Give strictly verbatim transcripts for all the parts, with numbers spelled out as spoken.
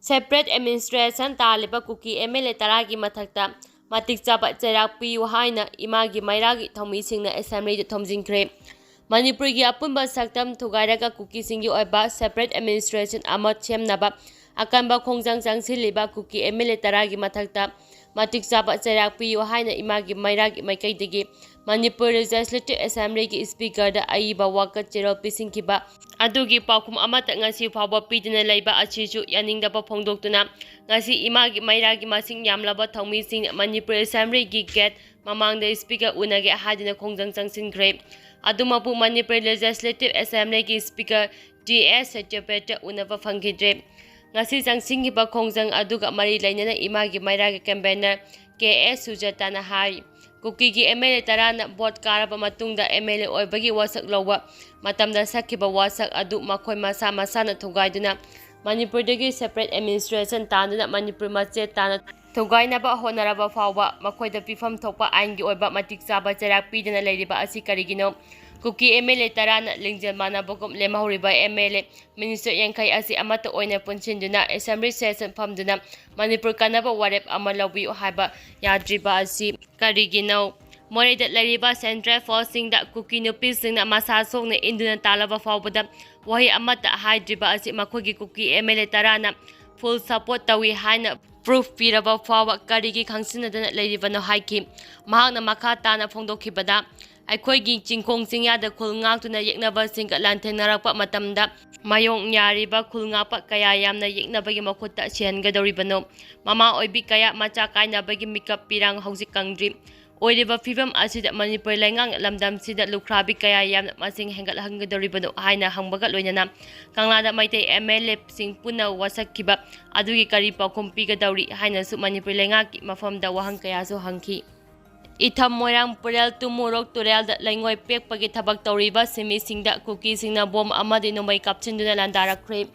Separate administration ꯇꯥꯜꯂꯤꯕ Kuki M L A ꯇꯔꯥꯒꯤ ꯃꯊꯛꯇ ꯃꯇꯤꯛ ꯆꯥꯕ ꯆꯩꯔꯥꯛ ꯄꯤꯌꯨ ꯍꯥꯏꯅ ꯏꯃꯥꯒꯤ ꯃꯩꯔꯥꯒꯤ ꯊꯧꯃꯤꯁꯤꯡꯅ assemblyꯗ ꯊꯣꯝꯖꯤꯟꯈ꯭ꯔꯦ꯫ ꯃꯅꯤꯄꯨꯔꯒꯤ ꯑꯄꯨꯟꯕ ꯁꯛꯇꯝ ꯊꯨꯒꯥꯏꯔꯒ ꯀꯨꯀꯤꯁꯤꯡꯒꯤ ꯑꯣꯏꯕ separate administration ꯑꯃ ꯁꯦꯝꯅꯕ ꯑꯀꯟꯕ ꯈꯣꯡꯖꯪ ꯆꯪꯁꯤꯜꯂꯤꯕ ꯀꯨꯀꯤ M L A ꯇꯔꯥꯒꯤ ꯃꯊꯛꯇ ꯃꯇꯤꯛ ꯆꯥꯕ ꯆꯩꯔꯥꯛ ꯄꯤꯌꯨ ꯍꯥꯏꯅ ꯏꯃꯥꯒꯤ ꯃꯩꯔꯥꯒꯤ ꯃꯥꯏꯀꯩꯗꯒꯤ ꯃꯅꯤꯄꯨꯔ Legislative Assemblyꯒꯤ Speakerꯗ ꯑꯏꯕ ꯋꯥꯀꯠ ꯆꯦꯔꯣꯜ ꯄꯤꯁꯤꯟꯈꯤꯕ ꯑꯗꯨꯒꯤ ꯄꯥꯎꯈꯨꯝ ꯑꯃꯠꯇ ꯉꯁꯤ ꯐꯥꯎꯕ ꯄꯤꯗꯨꯅ ꯂꯩꯕ ꯑꯁꯤꯁꯨ ꯌꯥꯅꯤꯡꯗꯕ ꯐꯣꯡꯗꯣꯛꯇꯨꯅ ꯉꯁꯤ ꯏꯃꯥꯒꯤ ꯃꯩꯔꯥꯒꯤ ꯃꯁꯤꯡ ꯌꯥꯝꯂꯕ ꯊꯧꯃꯤꯁꯤꯡꯅ ꯃꯅꯤꯄꯨꯔ Assemblyꯒꯤ gate ꯃꯃꯥꯡꯗ Speaker ꯎꯅꯒꯦ ꯍꯥꯏꯗꯨꯅ ꯈꯣꯡꯖꯪ ꯆꯪꯁꯤꯟꯈ꯭ꯔꯦ꯫ ꯑꯗꯨꯃꯛꯄꯨ Manipur Legislative Assemblyꯒꯤ Speaker T S ꯁꯇ꯭ꯌꯄꯥꯇ ꯎꯅꯕ ꯐꯪꯈꯤꯗ꯭ꯔꯦ꯫ ꯉꯁꯤ ꯆꯪꯁꯤꯟꯈꯤꯕ ꯈꯣꯡꯖꯪ ꯑꯗꯨꯒ ꯃꯔꯤ ꯂꯩꯅꯅ ꯏꯃꯥꯒꯤ ꯃꯩꯔꯥꯒꯤ convener K S ꯁꯨꯖꯥꯇꯥꯅ high, ꯀꯨꯀꯤꯒꯤ M L A ꯇꯔꯥꯅ vote ꯀꯥꯔꯕ ꯃꯇꯨꯡꯗ M L A ꯑꯣꯏꯕꯒꯤ ꯋꯥꯁꯛ ꯂꯧꯕ ꯃꯇꯝꯗ ꯁꯛꯈꯤꯕ ꯋꯥꯁꯛ ꯑꯗꯨ ꯃꯈꯣꯏ ꯃꯁꯥ ꯃꯁꯥꯅ ꯊꯨꯒꯥꯏꯗꯨꯅ ꯃꯅꯤꯄꯨꯔꯗꯒꯤ separate administration ꯇꯥꯟꯗꯨꯅ ꯃꯅꯤꯄꯨꯔ ꯃꯆꯦꯠ ꯇꯥꯅ ꯊꯨꯒꯥꯏꯅꯕ ꯍꯣꯠꯅꯔꯕ ꯐꯥꯎꯕ ꯃꯈꯣꯏꯗ ꯄꯤꯐꯝ ꯊꯣꯛꯄ ꯑꯥꯏꯟꯒꯤ ꯑꯣꯏꯕ ꯃꯇꯤꯛ ꯆꯥꯕ ꯆꯩꯔꯥꯛ ꯄꯤꯗꯅ ꯂꯩꯔꯤꯕ ꯑꯁꯤ ꯀꯔꯤꯒꯤꯅꯣ? ꯀꯨꯀꯤ M L A ꯇꯔꯥꯅ ꯂꯤꯡꯖꯦꯜ ꯃꯥꯟꯅꯕꯒꯨꯝ ꯂꯦꯝꯍꯧꯔꯤꯕ M L A minister ꯌꯥꯡꯈꯩ ꯑꯁꯤ ꯑꯃꯠꯇ ꯑꯣꯏꯅ ꯄꯨꯟꯁꯤꯟꯗꯨꯅ assembly session ꯐꯝꯗꯨꯅ ꯃꯅꯤꯄꯨꯔ ꯀꯥꯟꯅꯕ ꯋꯥꯔꯦꯞ ꯑꯃ ꯂꯧꯕꯤꯌꯨ ꯍꯥꯏꯕ ꯌꯥꯗ꯭ꯔꯤꯕ ꯑꯁꯤ ꯀꯔꯤꯒꯤꯅꯣ? ꯃꯣꯔꯦꯗ ꯂꯩꯔꯤꯕ central forceꯁꯤꯡꯗ ꯀꯨꯀꯤ ꯅꯨꯄꯤꯁꯤꯡꯅ ꯃꯁꯥ ꯁꯣꯛꯅ ꯏꯟꯗꯨꯅ ꯇꯥꯜꯂꯕ ꯐꯥꯎꯕꯗ ꯋꯥꯍꯩ ꯑꯃꯠꯇ ꯍꯥꯏꯗ꯭ꯔꯤꯕ ꯑꯁꯤ ꯃꯈꯣꯏꯒꯤ ꯀꯨꯀꯤ M L A ꯇꯔꯥꯅ full support ꯇꯧꯏ ꯍꯥꯏꯅ proof ꯄꯤꯔꯕ ꯐꯥꯎꯕ ꯀꯔꯤꯒꯤ ꯈꯪꯁꯤꯟꯅꯗꯅ ꯂꯩꯔꯤꯕꯅꯣ ꯍꯥꯏꯈꯤ꯫ ꯃꯍꯥꯛꯅ ꯃꯈꯥ ꯇꯥꯅ ꯐꯣꯡꯗꯣꯛꯈꯤꯕꯗ, ꯑꯩꯈꯣꯏꯒꯤ ꯆꯤꯡꯈꯣꯡ ꯆꯤꯡꯌꯥꯗ ꯈꯨꯜ ꯉꯥꯛꯇꯨꯅ ꯌꯦꯛꯅꯕꯁꯤꯡꯒ ꯂꯥꯟꯊꯦꯡꯅꯔꯛꯄ ꯃꯇꯝꯗ ꯃꯥꯌꯣꯛ ꯌꯥꯔꯤꯕ ꯈꯨꯜ ꯉꯥꯛꯄ ꯀꯌꯥ ꯌꯥꯝꯅ ꯌꯦꯛꯅꯕꯒꯤ ꯃꯈꯨꯠꯇ ꯁꯤꯍꯟꯒꯗꯧꯔꯤꯕꯅꯣ? ꯃꯃꯥ ꯑꯣꯏꯕꯤ ꯀꯌꯥ ꯃꯆꯥ ꯀꯥꯏꯅꯕꯒꯤ ꯃꯤꯀꯞ ꯄꯤꯔꯥꯡ ꯍꯧꯖꯤꯛ ꯀꯪꯗ꯭ꯔꯤ꯫ ꯑꯣꯏꯔꯤꯕ ꯐꯤꯕꯝ ꯑꯁꯤꯗ ꯃꯅꯤꯄꯨꯔ ꯂꯩꯉꯥꯛꯅ ꯂꯝꯗꯝꯁꯤꯗ ꯂꯨꯈ꯭ꯔꯥꯕꯤ ꯀꯌꯥ ꯌꯥꯝꯅ ꯃꯁꯤꯡ ꯍꯦꯟꯒꯠꯍꯟꯒꯗꯧꯔꯤꯕꯅꯣ ꯍꯥꯏꯅ ꯍꯪꯕꯒ ꯂꯣꯏꯅꯅ ꯀꯪꯂꯥꯗ ꯃꯩꯇꯩ M L Aꯁꯤꯡ ꯄꯨꯟꯅ ꯋꯥꯁꯛꯈꯤꯕ ꯑꯗꯨꯒꯤ ꯀꯔꯤ ꯄꯥꯎꯈꯨꯝ ꯄꯤꯒꯗꯧꯔꯤ ꯍꯥꯏꯅꯁꯨ ꯃꯅꯤꯄꯨꯔ ꯂꯩꯉꯥꯛꯀꯤ ꯃꯐꯝꯗ ꯋꯥꯍꯪ ꯀꯌꯥꯁꯨ ꯍꯪꯈꯤ꯫ ꯏꯊꯝ ꯃꯣꯏꯔꯥꯡ ꯄꯨꯔꯦꯜ ꯇꯨꯃꯣꯔꯣꯛ ꯇꯨꯔꯦꯜꯗ ꯂꯩꯉꯣꯏ ꯄꯦꯛꯄꯒꯤ ꯊꯕꯛ ꯇꯧꯔꯤꯕ ꯁꯤꯟꯃꯤꯁꯤꯡꯗ ꯀꯨꯀꯤꯁꯤꯡꯅ ꯕꯣꯝ ꯑꯃꯗꯤ ꯅꯣꯡꯃꯩ ꯀꯥꯞꯁꯤꯟꯗꯨꯅ ꯂꯥꯟꯗꯥꯔꯛꯈ꯭ꯔꯦ꯫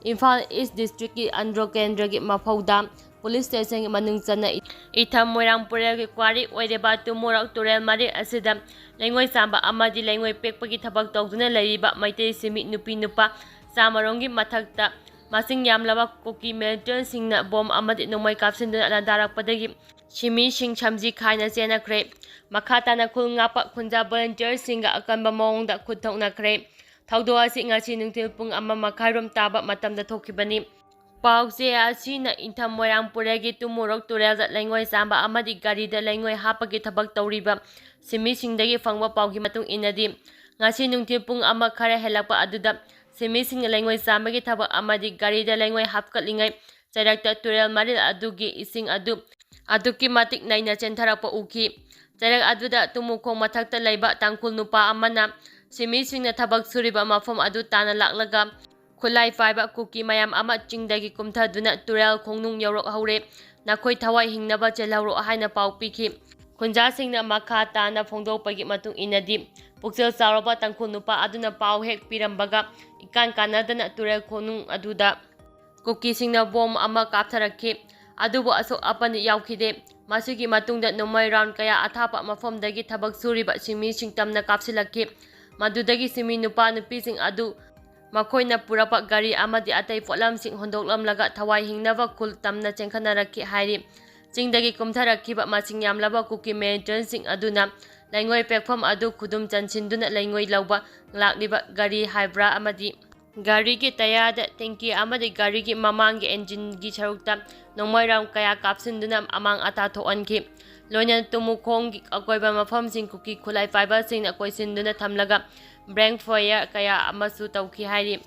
ꯏꯝꯐꯥꯜ East Districtꯀꯤ ꯑꯟꯗ꯭ꯔꯣ ꯀꯦꯟꯗ꯭ꯔꯒꯤ ꯃꯐꯧꯗ police stationꯒꯤ ꯃꯅꯨꯡ ꯆꯟꯅ ꯏꯊꯝ ꯃꯣꯏꯔꯥꯡ ꯄꯨꯔꯦꯜꯒꯤ ꯀ꯭ꯋꯥꯔꯤ ꯑꯣꯏꯔꯤꯕ ꯇꯨꯃꯣꯔꯣꯛ ꯇꯨꯔꯦꯜ ꯃꯔꯤ ꯑꯁꯤꯗ ꯂꯩꯉꯣꯏ ꯆꯥꯝꯕ ꯑꯃꯗꯤ ꯂꯩꯉꯣꯏ ꯄꯦꯛꯄꯒꯤ ꯊꯕꯛ ꯇꯧꯗꯨꯅ ꯂꯩꯔꯤꯕ ꯃꯩꯇꯩ ꯁꯤꯟꯃꯤ ꯅꯨꯄꯤ ꯅꯨꯄꯥ ꯆꯥꯃꯔꯣꯝꯒꯤ ꯃꯊꯛꯇ ꯃꯁꯤꯡ ꯌꯥꯝꯂꯕ ꯀꯨꯀꯤ ꯃꯤꯂꯤꯇꯦꯟꯁꯤꯡꯅ ꯕꯣꯝ ꯑꯃꯗꯤ ꯅꯣꯡꯃꯩ ꯀꯥꯞꯁꯤꯟꯗꯨꯅ ꯂꯥꯟꯗꯥꯔꯛꯄꯗꯒꯤ ꯁꯤꯃꯤꯁꯤꯡ ꯁꯝꯖꯤ ꯈꯥꯏꯅ ꯆꯦꯟꯅꯈ꯭ꯔꯦ꯫ ꯃꯈꯥ ꯇꯥꯅ ꯈꯨꯜ ꯉꯥꯛꯄ ꯈꯨꯟꯖꯥ ꯚꯣꯂꯨꯟꯇꯤꯌꯔꯁꯤꯡꯒ ꯑꯀꯟꯕ ꯃꯑꯣꯡꯗ ꯈꯨꯠ ꯊꯣꯛꯅꯈ꯭ꯔꯦ꯫ ꯊꯧꯗꯣꯛ ꯑꯁꯤ ꯉꯁꯤ ꯅꯨꯡꯊꯤꯜ ꯄꯨꯡ ꯑꯃ ꯃꯈꯥꯏꯔꯣꯝ ꯇꯥꯕ ꯃꯇꯝꯗ ꯊꯣꯛꯈꯤꯕꯅꯤ꯫ ꯄꯥꯎꯆꯦ ꯑꯁꯤꯅ ꯏꯪꯊꯝ ꯃꯣꯏꯔꯥꯡ ꯄꯨꯔꯦꯜꯒꯤ ꯇꯨꯃꯨꯔꯣꯛ ꯇꯨꯔꯦꯜꯗ ꯂꯩꯉꯣꯏ ꯆꯥꯝꯕ ꯑꯃꯗꯤ ꯒꯥꯔꯤꯗ ꯂꯩꯉꯣꯏ ꯍꯥꯞꯄꯒꯤ ꯊꯕꯛ ꯇꯧꯔꯤꯕ ꯁꯤꯃꯤꯁꯤꯡꯗꯒꯤ ꯐꯪꯕ ꯄꯥꯎꯒꯤ ꯃꯇꯨꯡ ꯏꯟꯅꯗꯤ, ꯉꯁꯤ ꯅꯨꯡꯊꯤꯜ ꯄꯨꯡ ꯑꯃ ꯈꯔ ꯍꯦꯜꯂꯛꯄ ꯑꯗꯨꯗ ꯁꯤꯃꯤꯁꯤꯡꯅ ꯂꯩꯉꯣꯏ ꯆꯥꯝꯕꯒꯤ ꯊꯕꯛ ꯑꯃꯗꯤ ꯒꯥꯔꯤꯗ ꯂꯩꯉꯣꯏ ꯍꯥꯞꯀꯠꯂꯤꯉꯩ ꯆꯩꯔꯛꯇ ꯇꯨꯔꯦꯜ ꯃꯔꯤꯜ ꯑꯗꯨꯒꯤ ꯏꯁꯤꯡ ꯑꯗꯨ ꯑꯗꯨꯛꯀꯤ ꯃꯇꯤꯛ ꯅꯩꯅ ꯆꯦꯟꯊꯔꯛꯄ ꯎꯈꯤ꯫ ꯆꯩꯔꯛ ꯑꯗꯨꯗ ꯇꯨꯃꯨꯈꯣꯡ ꯃꯊꯛꯇ ꯂꯩꯕ ꯇꯥꯡꯈꯨꯜ ꯅꯨꯄꯥ ꯑꯃꯅ ꯁꯤꯃꯤꯁꯤꯡꯅ ꯊꯕꯛ ꯁꯨꯔꯤꯕ ꯃꯐꯝ ꯑꯗꯨ ꯇꯥꯅ ꯂꯥꯛꯂꯒ ꯈꯨꯠꯂꯥꯏ ꯄꯥꯏꯕ ꯀꯨꯀꯤ ꯃꯌꯥꯝ ꯑꯃ ꯆꯤꯡꯗꯒꯤ ꯀꯨꯝꯊꯗꯨꯅ ꯇꯨꯔꯦꯜ ꯈꯣꯡꯅꯨꯡ ꯌꯧꯔꯛꯍꯧꯔꯦ, ꯅꯈꯣꯏ ꯊꯋꯥꯏ ꯍꯤꯡꯅꯕ ꯆꯦꯜꯍꯧꯔꯣ ꯍꯥꯏꯅ ꯄꯥꯎ ꯄꯤꯈꯤ꯫ ꯈꯨꯟꯖꯥꯁꯤꯡꯅ ꯃꯈꯥ ꯇꯥꯅ ꯐꯣꯡꯗꯣꯛꯄꯒꯤ ꯃꯇꯨꯡ ꯏꯟꯅꯗꯤ, ꯄꯨꯛꯆꯦꯜ ꯆꯥꯎꯔꯕ ꯇꯥꯡꯈꯨꯜ ꯅꯨꯄꯥ ꯑꯗꯨꯅ ꯄꯥꯎ ꯍꯦꯛ ꯄꯤꯔꯝꯕꯒ ꯏꯀꯥꯟ ꯀꯥꯟꯅꯗꯅ ꯇꯨꯔꯦꯜ ꯈꯣꯡꯅꯨꯡ ꯑꯗꯨꯗ ꯀꯨꯀꯤꯁꯤꯡꯅ ꯕꯣꯝ ꯑꯃ ꯀꯥꯞꯊꯔꯛꯈꯤ꯫ ꯑꯗꯨꯕꯨ ꯑꯁꯣꯛ ꯑꯄꯟ ꯌꯥꯎꯈꯤꯗꯦ꯫ ꯃꯁꯤꯒꯤ ꯃꯇꯨꯡꯗ ꯅꯣꯡꯃꯩ ꯔꯥꯎꯟ ꯀꯌꯥ ꯑꯊꯥꯞꯄ ꯃꯐꯝꯗꯒꯤ ꯊꯕꯛ ꯁꯨꯔꯤꯕ ꯁꯤꯃꯤꯁꯤꯡ ꯇꯝꯅ ꯀꯥꯞꯁꯤꯜꯂꯛꯈꯤ꯫ ꯃꯗꯨꯗꯒꯤ ꯁꯤꯃꯤ ꯅꯨꯄꯥ ꯅꯨꯄꯤꯁꯤꯡ ꯑꯗꯨ ꯃꯈꯣꯏꯅ ꯄꯨꯔꯛꯄ ꯒꯥꯔꯤ ꯑꯃꯗꯤ ꯑꯇꯩ ꯄꯣꯠꯂꯝꯁꯤꯡ ꯍꯣꯟꯗꯣꯛꯂꯝꯂꯒ ꯊꯋꯥꯏ ꯍꯤꯡꯅꯕ ꯈꯨꯜ ꯇꯝꯅ ꯆꯦꯟꯈꯠꯅꯔꯛꯈꯤ ꯍꯥꯏꯔꯤ꯫ ꯆꯤꯡꯗꯒꯤ ꯀꯨꯝꯊꯔꯛꯈꯤꯕ ꯃꯁꯤꯡ ꯌꯥꯝꯂꯕ ꯀꯨꯀꯤ ꯃꯤꯂꯤꯇꯦꯟꯁꯤꯡ ꯑꯗꯨꯅ ꯂꯩꯉꯣꯏ ꯄꯦꯛꯐꯝ ꯑꯗꯨ ꯈꯨꯗꯨꯝ ꯆꯟꯁꯤꯟꯗꯨꯅ ꯂꯩꯉꯣꯏ ꯂꯧꯕ ꯂꯥꯛꯂꯤꯕ ꯒꯥꯔꯤ ꯍꯥꯏꯕ꯭ꯔꯥ ꯑꯃꯗꯤ ꯒꯥꯔꯤꯒꯤ ꯇꯌꯥꯔꯗ ꯇꯦꯡꯀꯤ ꯑꯃꯗꯤ ꯒꯥꯔꯤꯒꯤ ꯃꯃꯥꯡꯒꯤ ꯑꯦꯟꯖꯤꯟꯒꯤ ꯁꯔꯨꯛꯇ ꯅꯣꯡꯃꯩ ꯔꯥꯎꯟ ꯀꯌꯥ ꯀꯥꯞꯁꯤꯟꯗꯨꯅ ꯑꯃꯥꯡ ꯑꯇꯥ ꯊꯣꯛꯍꯟꯈꯤ꯫ ꯂꯣꯏꯅꯅ ꯇꯨꯃꯨꯈꯣꯡꯒꯤ ꯑꯀꯣꯏꯕ ꯃꯐꯝꯁꯤꯡ ꯀꯨꯀꯤ ꯈꯨꯠꯂꯥꯏ ꯄꯥꯏꯕꯁꯤꯡꯅ ꯀꯣꯏꯁꯤꯟꯗꯨꯅ ꯊꯝꯂꯒ ꯕ꯭ꯔꯦꯡ ꯐꯌꯔ ꯀꯌꯥ ꯑꯃꯁꯨ ꯇꯧꯈꯤ ꯍꯥꯏꯔꯤ꯫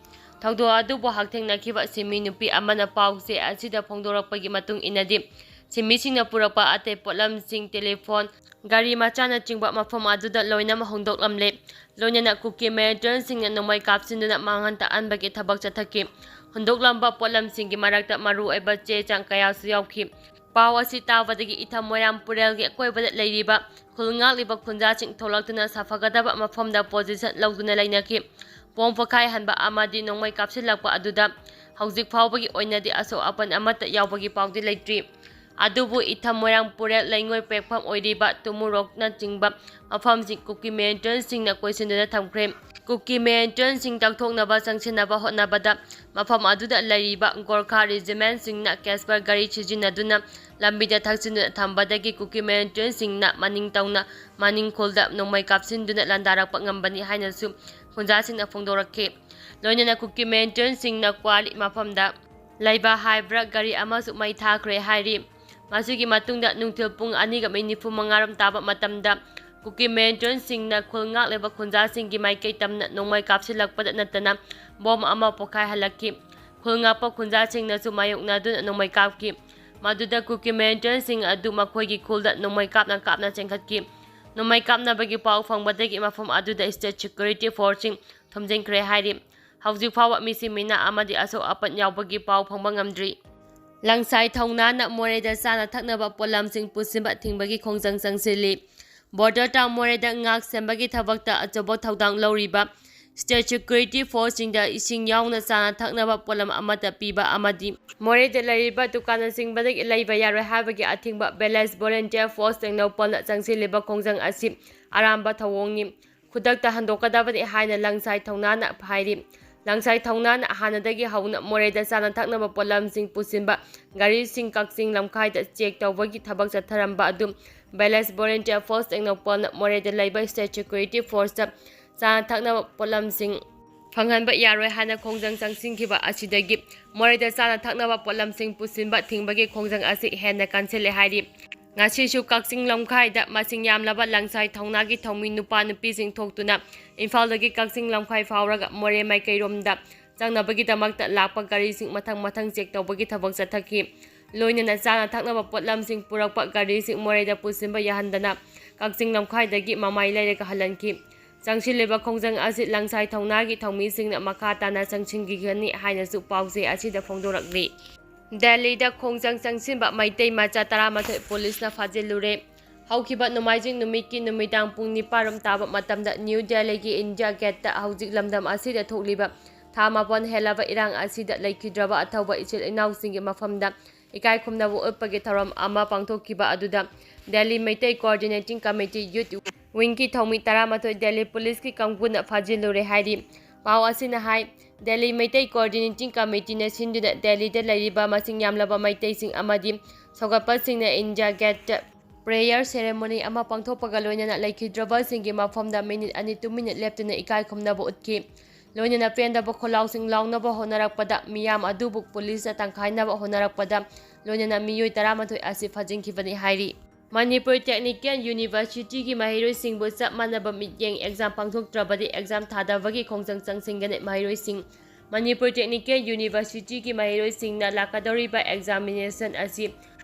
ꯊꯧꯗꯣꯛ ꯑꯗꯨꯕꯨ ꯍꯛꯊꯦꯡꯅꯈꯤꯕ ꯁꯤꯃꯤ ꯅꯨꯄꯤ ꯑꯃꯅ ꯄꯥꯎꯆꯦ ꯑꯁꯤꯗ ꯐꯣꯡꯗꯣꯔꯛꯄꯒꯤ ꯃꯇꯨꯡ ꯏꯟꯅꯗꯤ, ꯁꯤꯃꯤꯁꯤꯡꯅ ꯄꯨꯔꯛꯄ ꯑꯇꯩ ꯄꯣꯠꯂꯝꯁꯤꯡ, ꯇꯦꯂꯤꯐꯣꯟ, ꯒꯥꯔꯤ ꯃꯆꯥꯅꯆꯤꯡꯕ ꯃꯐꯝ ꯑꯗꯨꯗ ꯂꯣꯏꯅꯃꯛ ꯍꯣꯡꯗꯣꯛꯂꯝꯂꯦ꯫ ꯂꯣꯏꯅꯅ ꯀꯨꯀꯤ ꯃꯤꯂꯤꯇꯦꯟꯁꯤꯡꯅ ꯅꯣꯡꯃꯩ ꯀꯥꯞꯁꯤꯟꯗꯨꯅ ꯃꯥꯡꯍꯟ ꯇꯥꯛꯍꯟꯕꯒꯤ ꯊꯕꯛ ꯆꯠꯊꯈꯤ꯫ ꯍꯨꯟꯗꯣꯛꯂꯝꯕ ꯄꯣꯠꯂꯝꯁꯤꯡꯒꯤ ꯃꯔꯛꯇ ꯃꯔꯨꯑꯣꯏꯕ ꯆꯦ ꯆꯥꯡ ꯀꯌꯥꯁꯨ ꯌꯥꯎꯈꯤ꯫ ꯄꯥꯎ ꯑꯁꯤ ꯇꯥꯕꯗꯒꯤ ꯏꯊꯝ ꯃꯣꯏꯔꯥꯡ ꯄꯨꯔꯦꯜꯒꯤ ꯑꯀꯣꯏꯕꯗ ꯂꯩꯔꯤꯕ ꯈꯨꯜ ꯉꯥꯛꯂꯤꯕ ꯈꯨꯟꯖꯥꯁꯤꯡ ꯊꯣꯛꯂꯛꯇꯨꯅ ꯁꯥꯐꯒꯗꯕ ꯃꯐꯝꯗ ꯄꯣꯖꯤꯁꯟ ꯂꯧꯗꯨꯅ ꯂꯩꯅꯈꯤ꯫ ꯕꯣꯝ ꯄꯣꯈꯥꯏꯍꯟꯕ ꯑꯃꯗꯤ ꯅꯣꯡꯃꯩ ꯀꯥꯞꯁꯤꯜꯂꯛꯄ ꯑꯗꯨꯗ ꯍꯧꯖꯤꯛ ꯐꯥꯎꯕꯒꯤ ꯑꯣꯏꯅꯗꯤ ꯑꯁꯣꯛ ꯑꯄꯟ ꯑꯃꯠꯇ ꯌꯥꯎꯕꯒꯤ ꯄꯥꯎꯗꯤ ꯂꯩꯇ꯭ꯔꯤ꯫ ꯑꯗꯨꯕꯨ ꯏꯊꯝ ꯃꯣꯏꯔꯥꯡ ꯄꯨꯔꯦꯜ ꯂꯩꯉꯣꯏ ꯄꯦꯛꯐꯝ ꯑꯣꯏꯔꯤꯕ ꯇꯨꯃꯨꯔꯣꯛꯅꯆꯤꯡꯕ ꯃꯐꯝꯁꯤꯡ ꯀꯨꯀꯤ ꯃꯤꯂꯤꯇꯦꯟꯁꯤꯡꯅ ꯀꯣꯏꯁꯤꯟꯗꯨꯅ ꯊꯝꯈ꯭ꯔꯦ꯫ ꯀꯨꯀꯤ ꯃꯤꯂꯤꯇꯦꯟꯁꯤꯡ ꯇꯛꯊꯣꯛꯅꯕ ꯆꯪꯁꯤꯟꯅꯕ ꯍꯣꯠꯅꯕꯗ ꯃꯐꯝ ꯑꯗꯨꯗ ꯂꯩꯔꯤꯕ ꯒꯣꯔꯈꯥ ꯔꯦꯖꯤꯃꯦꯟꯁꯤꯡꯅ ꯀꯦꯁꯄꯔ ꯒꯥꯔꯤ ꯁꯤꯖꯤꯟꯅꯗꯨꯅ ꯂꯝꯕꯤꯗ ꯊꯛꯆꯤꯟꯗꯨꯅ ꯊꯝꯕꯗꯒꯤ ꯀꯨꯀꯤ ꯃꯤꯂꯤꯇꯦꯟꯁꯤꯡꯅ ꯃꯅꯤꯡ ꯇꯧꯅ ꯃꯅꯤꯡ ꯈꯨꯜꯗ ꯅꯣꯡꯃꯩ ꯀꯥꯞꯁꯤꯟꯗꯨꯅ ꯂꯥꯟꯗꯥꯔꯛꯄ ꯉꯝꯕꯅꯤ ꯍꯥꯏꯅꯁꯨ ꯈꯨꯟꯖꯥꯁꯤꯡꯅ ꯐꯣꯡꯗꯣꯔꯛꯈꯤ꯫ ꯂꯣꯏꯅꯅ ꯀꯨꯀꯤ ꯃꯤꯂꯤꯇꯦꯟꯁꯤꯡꯅ ꯀ꯭ꯋꯥꯂꯤ ꯃꯐꯝꯗ ꯂꯩꯕ ꯍꯥꯏꯕ꯭ꯔ ꯒꯥꯔꯤ ꯑꯃꯁꯨ ꯃꯩ ꯊꯥꯈ꯭ꯔꯦ ꯍꯥꯏꯔꯤ꯫ ꯃꯁꯤꯒꯤ ꯃꯇꯨꯡꯗ ꯅꯨꯡꯊꯤꯜ ꯄꯨꯡ ꯑꯅꯤꯒ ꯃꯤꯅꯤꯠ ꯅꯤꯐꯨ ꯃꯉꯥ ꯔꯣꯝ ꯇꯥꯕ ꯃꯇꯝꯗ ꯀꯨꯀꯤ ꯃꯤꯂꯤꯇꯦꯟꯁꯤꯡꯅ ꯈꯨꯜ ꯉꯥꯛꯂꯤꯕ ꯈꯨꯟꯖꯥꯁꯤꯡꯒꯤ ꯃꯥꯏꯀꯩ ꯇꯝꯅ ꯅꯣꯡꯃꯩ ꯀꯥꯞꯁꯤꯜꯂꯛꯄꯗ ꯅꯠꯇꯅ ꯕꯣꯝ ꯑꯃ ꯄꯣꯈꯥꯏꯍꯜꯂꯛꯈꯤ꯫ ꯈꯨꯜ ꯉꯥꯛꯄ ꯈꯨꯟꯖꯥꯁꯤꯡꯅꯁꯨ ꯃꯥꯌꯣꯛꯅꯗꯨꯅ ꯅꯣꯡꯃꯩ ꯀꯥꯞꯈꯤ꯫ ꯃꯗꯨꯗ ꯀꯨꯀꯤ ꯃꯤꯂꯤꯇꯦꯟꯁꯤꯡ ꯑꯗꯨ ꯃꯈꯣꯏꯒꯤ ꯈꯨꯜꯗ ꯅꯣꯡꯃꯩ ꯀꯥꯞꯅ ꯀꯥꯞꯅ ꯆꯦꯟꯈꯠꯈꯤ꯫ ꯅꯣꯡꯃꯩ ꯀꯥꯞꯅꯕꯒꯤ ꯄꯥꯎ ꯐꯪꯕꯗꯒꯤ ꯃꯐꯝ ꯑꯗꯨꯗ state security forceꯁꯤꯡ ꯊꯨꯝꯖꯤꯟꯈ꯭ꯔꯦ ꯍꯥꯏꯔꯤ꯫ ꯍꯧꯖꯤꯛ ꯐꯥꯎꯕ ꯃꯤꯁꯤ ꯃꯤꯅꯥ ꯑꯃꯗꯤ ꯑꯁꯣꯛ ꯑꯄꯟ ꯌꯥꯎꯕꯒꯤ ꯄꯥꯎ ꯐꯪꯕ ꯉꯝꯗ꯭ꯔꯤ꯫ ꯂꯪꯁꯥꯏ ꯊꯧꯅꯥꯅ ꯃꯣꯔꯦꯗ ꯆꯥꯅ ꯊꯛꯅꯕ ꯄꯣꯠꯂꯝꯁꯤꯡ ꯄꯨꯁꯤꯟꯕ ꯊꯤꯡꯕꯒꯤ ꯈꯣꯡꯖꯪ ꯆꯪꯁꯤꯜꯂꯤ꯫ Border town ꯃꯣꯔꯦꯗ ꯉꯥꯛ ꯁꯦꯟꯕꯒꯤ ꯊꯕꯛꯇ ꯑꯆꯧꯕ ꯊꯧꯗꯥꯡ ꯂꯧꯔꯤꯕ state security forceꯁꯤꯡꯗ ꯏꯁꯤꯡ ꯌꯥꯎꯅ ꯆꯥꯅ ꯊꯛꯅꯕ ꯄꯣꯠꯂꯝ ꯑꯃꯠꯇ ꯄꯤꯕ ꯑꯃꯗꯤ ꯃꯣꯔꯦꯗ ꯂꯩꯔꯤꯕ ꯗꯨꯀꯥꯟꯅꯆꯤꯡꯕꯗꯒꯤ ꯂꯩꯕ ꯌꯥꯔꯣꯏ ꯍꯥꯏꯕꯒꯤ ꯑꯊꯤꯡꯕ village volunteer force ꯇꯦꯡꯅꯧꯄꯜꯅ ꯆꯪꯁꯤꯜꯂꯤꯕ ꯈꯣꯡꯖꯪ ꯑꯁꯤ ꯑꯔꯥꯟꯕ ꯊꯧꯑꯣꯡꯅꯤ꯫ ꯈꯨꯗꯛꯇ ꯍꯟꯗꯣꯛꯀꯗꯕꯅꯤ ꯍꯥꯏꯅ ꯂꯪꯁꯥꯏ ꯊꯧꯅꯥꯅ ꯍꯥꯏꯔꯤ꯫ ꯂꯪꯁꯥꯏ ꯊꯧꯅꯥꯅ ꯍꯥꯟꯅꯗꯒꯤ ꯍꯧꯅ ꯃꯣꯔꯦꯗ ꯆꯥꯅ ꯊꯛꯅꯕ ꯄꯣꯠꯂꯝꯁꯤꯡ ꯄꯨꯁꯤꯟꯕ ꯒꯥꯔꯤꯁꯤꯡ ꯀꯛꯆꯤꯡ ꯂꯝꯈꯥꯏꯗ check ꯇꯧꯕꯒꯤ ꯊꯕꯛ ꯆꯠꯊꯔꯝꯕ ꯑꯗꯨ village volunteer force ꯇꯦꯡꯅꯧꯄꯜꯅ ꯃꯣꯔꯦꯗ ꯂꯩꯕ state security forceꯇ ꯆꯥꯅ ꯊꯛꯅꯕ ꯄꯣꯠꯂꯝꯁꯤꯡ ꯐꯪꯍꯟꯕ ꯌꯥꯔꯣꯏ ꯍꯥꯏꯅ ꯈꯣꯡꯖꯪ ꯆꯪꯁꯤꯟꯈꯤꯕ ꯑꯁꯤꯗꯒꯤ ꯃꯣꯔꯦꯗ ꯆꯥꯅ ꯊꯛꯅꯕ ꯄꯣꯠꯂꯝꯁꯤꯡ ꯄꯨꯁꯤꯟꯕ ꯊꯤꯡꯕꯒꯤ ꯈꯣꯡꯖꯪ ꯑꯁꯤ ꯍꯦꯟꯅ ꯀꯟꯁꯤꯜꯂꯦ ꯍꯥꯏꯔꯤ꯫ ꯉꯁꯤꯁꯨ ꯀꯛꯆꯤꯡ ꯂꯝꯈꯥꯏꯗ ꯃꯁꯤꯡ ꯌꯥꯝꯂꯕ ꯂꯪꯁꯥꯏ ꯊꯧꯅꯥꯒꯤ ꯊꯧꯃꯤ ꯅꯨꯄꯥ ꯅꯨꯄꯤꯁꯤꯡ ꯊꯣꯛꯇꯨꯅ ꯏꯝꯐꯥꯜꯗꯒꯤ ꯀꯛꯆꯤꯡ ꯂꯝꯈꯥꯏ ꯐꯥꯎꯔꯒ ꯃꯣꯔꯦ ꯃꯥꯏꯀꯩꯔꯣꯝꯗ ꯆꯪꯅꯕꯒꯤꯗꯃꯛꯇ ꯂꯥꯛꯄ ꯒꯥꯔꯤꯁꯤꯡ ꯃꯊꯪ ꯃꯊꯪ check ꯇꯧꯕꯒꯤ ꯊꯕꯛ ꯆꯠꯊꯈꯤ꯫ ꯂꯣꯏꯅꯅ ꯆꯥꯅ ꯊꯛꯅꯕ ꯄꯣꯠꯂꯝꯁꯤꯡ ꯄꯨꯔꯛꯄ ꯒꯥꯔꯤꯁꯤꯡ ꯃꯣꯔꯦꯗ ꯄꯨꯁꯤꯟꯕ ꯌꯥꯍꯟꯗꯅ ꯀꯛꯆꯤꯡ ꯂꯝꯈꯥꯏꯗꯒꯤ ꯃꯃꯥꯏ ꯂꯩꯔꯒ ꯍꯜꯍꯟꯈꯤ꯫ ꯆꯪꯁꯤꯜꯂꯤꯕ ꯈꯣꯡꯖꯪ ꯑꯁꯤ ꯂꯪꯁꯥꯏ ꯊꯧꯅꯥꯒꯤ ꯊꯧꯃꯤꯁꯤꯡꯅ ꯃꯈꯥ ꯇꯥꯅ ꯆꯪꯁꯤꯟꯈꯤꯒꯅꯤ ꯍꯥꯏꯅꯁꯨ ꯄꯥꯎꯆꯦ ꯑꯁꯤꯗ ꯐꯣꯡꯗꯣꯔꯛꯂꯤ꯫ ꯗꯦꯜꯂꯤꯗ ꯈꯣꯡꯖꯪ ꯆꯪꯁꯤꯟꯕ ꯃꯩꯇꯩ ꯃꯆꯥ ꯇꯔꯥꯃꯥꯊꯣꯏ ꯄꯨꯂꯤꯁꯅ ꯐꯥꯖꯤꯜꯂꯨꯔꯦ꯫ ꯍꯧꯈꯤꯕ ꯅꯣꯡꯃꯥꯏꯖꯤꯡ ꯅꯨꯃꯤꯠꯀꯤ ꯅꯨꯃꯤꯗꯥꯡ ꯄꯨꯡ ꯅꯤꯄꯥꯟ ꯔꯣꯝ ꯇꯥꯕ ꯃꯇꯝꯗ ꯅ꯭ꯌꯨ ꯗꯦꯜꯂꯤꯒꯤ ꯏꯟꯗꯤꯌꯥ ꯒꯦꯠꯇ ꯍꯧꯖꯤꯛ ꯂꯝꯗꯝ ꯑꯁꯤꯗ ꯊꯣꯛꯂꯤꯕ ꯊꯥ ꯃꯥꯄꯟ ꯍꯦꯜꯂꯕ ꯏꯔꯥꯡ ꯑꯁꯤꯗ ꯂꯩꯈꯤꯗ꯭ꯔꯕ ꯑꯊꯧꯕ ꯏꯆꯤꯜ ꯏꯅꯥꯎꯁꯤꯡꯒꯤ ꯃꯐꯝꯗ ꯏꯀꯥꯏ ꯈꯨꯝꯅꯕ ꯎꯠꯄꯒꯤ ꯊꯧꯔꯝ ꯑꯃ ꯄꯥꯡꯊꯣꯛꯈꯤꯕ ꯑꯗꯨꯗ Delhi Meitei Coordinating Committee Youth ꯋꯤꯡꯒꯤ ꯊꯧꯃꯤ ꯇꯔꯥꯃꯥꯊꯣꯏ ꯗꯦꯜꯂꯤ ꯄꯨꯂꯤꯁꯀꯤ ꯀꯥꯡꯕꯨꯅ ꯐꯥꯖꯤꯜꯂꯨꯔꯦ ꯍꯥꯏꯔꯤ꯫ ꯄꯥꯎ ꯑꯁꯤꯅ ꯍꯥꯏ, ꯗꯦꯜꯂꯤ ꯃꯩꯇꯩ ꯀꯣꯑꯣꯔꯗꯤꯅꯦꯇꯤꯡ ꯀꯃꯤꯇꯤꯅ ꯁꯤꯟꯗꯨꯅ ꯗꯦꯜꯂꯤꯗ ꯂꯩꯔꯤꯕ ꯃꯁꯤꯡ ꯌꯥꯝꯂꯕ ꯃꯩꯇꯩꯁꯤꯡ ꯑꯃꯗꯤ ꯁꯧꯒꯠꯄꯁꯤꯡꯅ ꯏꯟꯗꯤꯌꯥ ꯒꯦꯠꯇ ꯄ꯭ꯔꯦꯌꯔ ꯁꯦꯔꯦꯃꯣꯅꯤ ꯑꯃ ꯄꯥꯡꯊꯣꯛꯄꯒ ꯂꯣꯏꯅꯅ ꯂꯩꯈꯤꯗ꯭ꯔꯕꯁꯤꯡꯒꯤ ꯃꯐꯝꯗ ꯃꯤꯅꯤꯠ ꯑꯅꯤ ꯇꯨꯃꯤꯟꯅ ꯂꯦꯞꯇꯨꯅ ꯏꯀꯥꯏ ꯈꯨꯝꯅꯕ ꯎꯠꯈꯤ꯫ ꯂꯣꯏꯅꯅ ꯄꯦꯟꯗꯕ ꯈꯣꯜꯂꯥꯎꯁꯤꯡ ꯂꯥꯎꯅꯕ ꯍꯣꯠꯅꯔꯛꯄꯗ, ꯃꯤꯌꯥꯝ ꯑꯗꯨꯕꯨ ꯄꯨꯂꯤꯁꯅ ꯇꯪꯈꯥꯏꯅꯕ ꯍꯣꯠꯅꯔꯛꯄꯗ ꯂꯣꯏꯅꯅ ꯃꯤꯑꯣꯏ ꯇꯔꯥꯃꯥꯊꯣꯏ ꯑꯁꯤ ꯐꯥꯖꯤꯟꯈꯤꯕꯅꯤ ꯍꯥꯏꯔꯤ꯫ ꯃꯅꯤꯄꯨꯔ ꯇꯦꯛꯅꯤꯀꯦꯜ ꯌꯨꯅꯤꯚꯔꯁꯤꯇꯤꯒꯤ ꯃꯍꯩꯔꯣꯏꯁꯤꯡꯕꯨ ꯆꯞ ꯃꯥꯟꯅꯕ ꯃꯤꯠꯌꯦꯡ, ꯑꯦꯛꯖꯥꯝ ꯄꯥꯡꯊꯣꯛꯇ꯭ꯔꯕꯗꯤ ꯑꯦꯛꯖꯥꯝ ꯊꯥꯗꯕꯒꯤ ꯈꯣꯡꯖꯪ ꯆꯪꯁꯤꯟꯒꯅꯤ꯫ ꯃꯍꯩꯔꯣꯏꯁꯤꯡ, ꯃꯅꯤꯄꯨꯔ ꯇꯦꯛꯅꯤꯀꯦꯜ ꯌꯨꯅꯤꯚꯔꯁꯤꯇꯤꯒꯤ ꯃꯍꯩꯔꯣꯏꯁꯤꯡꯅ ꯂꯥꯛꯀꯗꯧꯔꯤꯕ ꯑꯦꯛꯖꯥꯃꯤꯅꯦꯁꯟ ꯑꯁꯤ